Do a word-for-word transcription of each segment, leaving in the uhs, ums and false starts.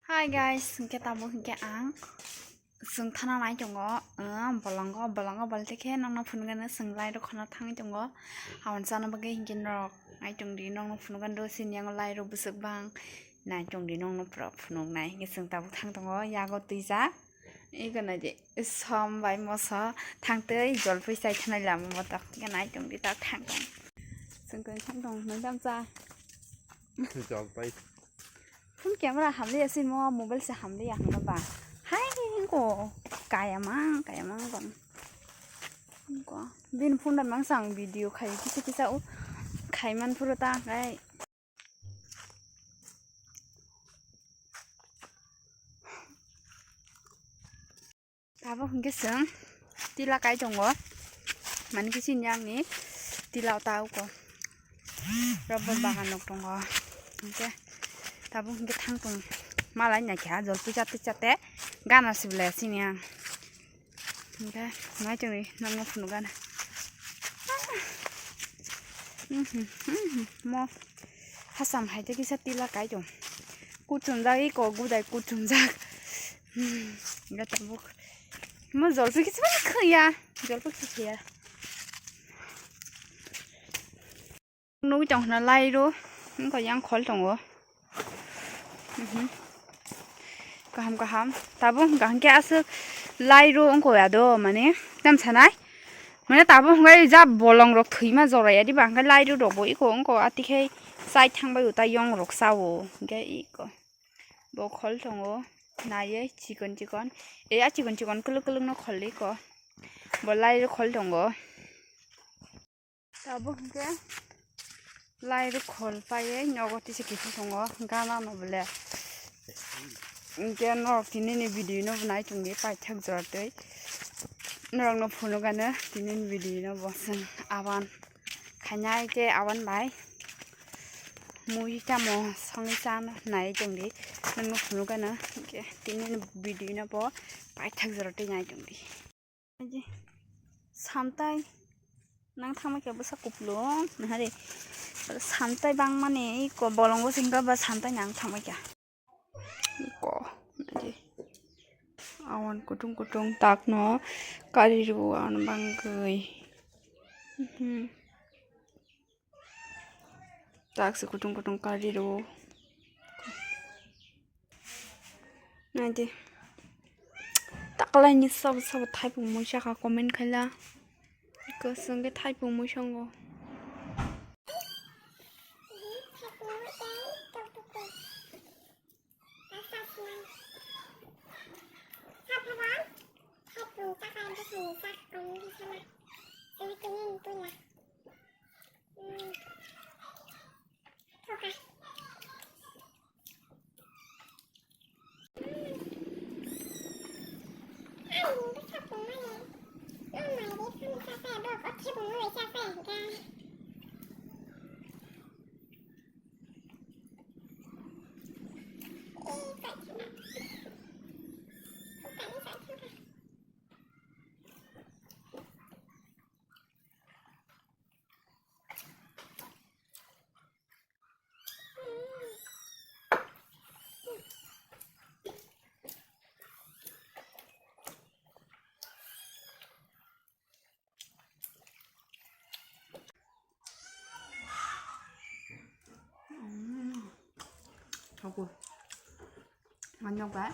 Hi guys, hwnkhe tabuk hwnkhe ang chwng thana nai tongo, uh, bolongo, bolongo bolte khe nokno phunukgano chwng lai rok khona thangwi tongo. Aboni chana bagwi hwnkhe norok nai tongdi, nokno phunukgano sini yango lai rok bwswk bang nai tongdi, nokno pura phunuknai hwnkhe chwng tabuk thang tongo yago twijak. Ego naidi som bai moso thangtwi jolpui chai thanai lama motok hwnkhe nai tongdi ta thang tong. Chwng tong thang tong nai damsa. Jolpui. Phone camera hamliya sini mo mobile se hamliya hwnba ba. Hai ko kaya mang kaya mang bang. Ko bin phone da mang sang video khai kisa kisa o khai man phuru ta khai. Tabuk hwnkhe chwng tila kai tongo, mani khe chini yakni tila o ta uko rubber bagan rok tongo, hwnkhe tabuk hwnkhe thang tong malai naikha jolpui chate chate gana sible chini ang, hwnkhe nai tongwi nokno phunukgana. Mo hasam hai tei kisa tila kai tong. Kuchumjak iko gudai kuchumjak. Ga tabuk. Mo jolpui kisa bai khaya. Jolpui kisa khaya. Nugui tong khna lai ro. Wngkha yang khol tongo. Mhm. Kaham kaham. Tabuk hwnkha hwnkhe aswk lai ro wngkha ya do mane tam sanai. Mane tabuk hwnkhe ja bolong rok thwima jora ya diba hwnkhe lai ro rok bo iko wngkha ati khai chai thang bai uta yong rok sao hwnkhe iko. Bo khol tongo naiye chikon chikon. E a chikon chikon kwlwk kwlwk no khol iko. Bo lai ro khol tongo. Tabuk hwnkhe lai rok khol paiwi nogo tisa kiphiltongo gana no bole. Hwnkhe norok tinini video no bo nai tongdi paithak jora twi. Norokno phunukgano tinini video no bo chwng aban khainai tei aban bai mui tamo songwi chana nai tongdi. Norokno phunukgano hwnkhe tinini video no bo paithak jora twi nai tongdi. Aji, samtai nang thangma khe bwsa kupulung nahari. Samtai bangmani iko bolongo singka ba samtai nang thangma khe. Iko, aji. Awan kutung kutung takno kari rw ano bangwi. Mhm. Taksi kutung kutung kari rw. Naidi. Taklaini sabo sabo thaipung muisa kha comment khaila. Kwswng khe thaipung muisango. Tabuk. Manok bai.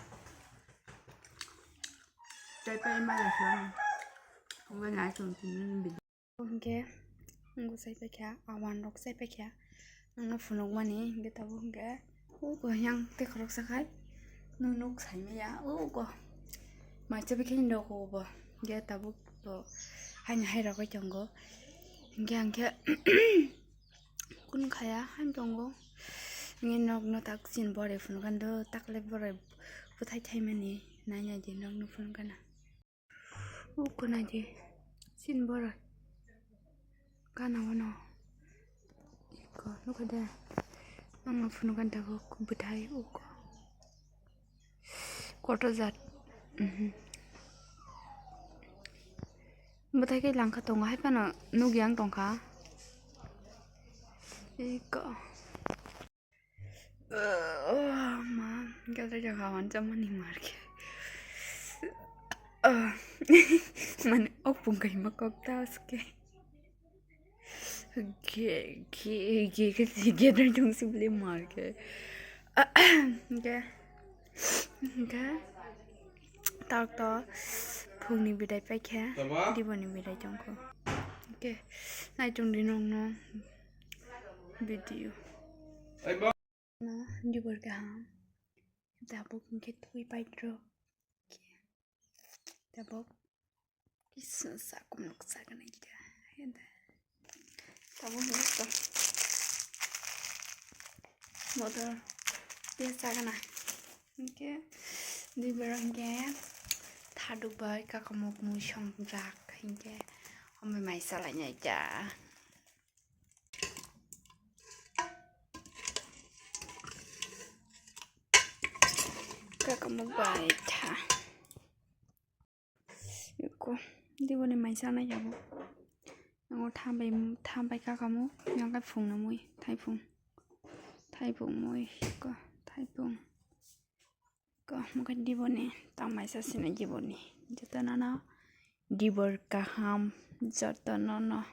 Tei pai ma ya sa. Tabuk nai chung chung ni bidi. Hwnkhe, wngkha chai paikha, awan rok chai paikha, nokno phunukmani, hwnkhe tabuk hwnkhe, uko yang tei khoroksa khai, nwng nuk saimaya, uko, mai chai paikha ni rok bo, hwnkhe tabuk bo, haino hai rogwi tongo, hwnkhe ang khe, kunu khaya, haino tongo, hwnkhe nokno tak chini borai phunukgani do, tak le borai bwthai thaimani, nai nai di nokno phunukgana. Uko naidi. Chini borok. Gana wano. Iko, nukha de. Ang no phunukgani tabuk bwthai uko. Kotor jat. Mhm. Bwthai khe langkha tongo, hai phano nukya wng tongkha. Iko. Ma. Hwnkhe o jaga o ang chamani markhe. Ah, mane o pungkaima kok ta aske. Ge, ge, ge, ge, ge, dai dong sibli markhe. Hwnkhe, hwnkhe, tak to phungni bidai paikhe, diboni bidai tongkho. Hwnkhe, naitung di nongno video. No, dibor kaham. Tabuk hwnkhe twi paidro. Tabuk kisa sakum nuk saknai kida. Tabuk hwnkhe to. Motor. Dia sakna. Hwnkhe dibor hwnkhe thaduk bai kakamuk mui songjak hwnkhe omoi mai salainai kha. Kakamuk bai tha. Eko, diboni mai sanai yabo. Nango thambai, thambai kakamuk, yang kai phung na mui, thai phung. Thai phung mui, ko, thai phung. Ko, mukai diboni, tang mai sa sina diboni. Joto nono, dibor kaham, joto nono.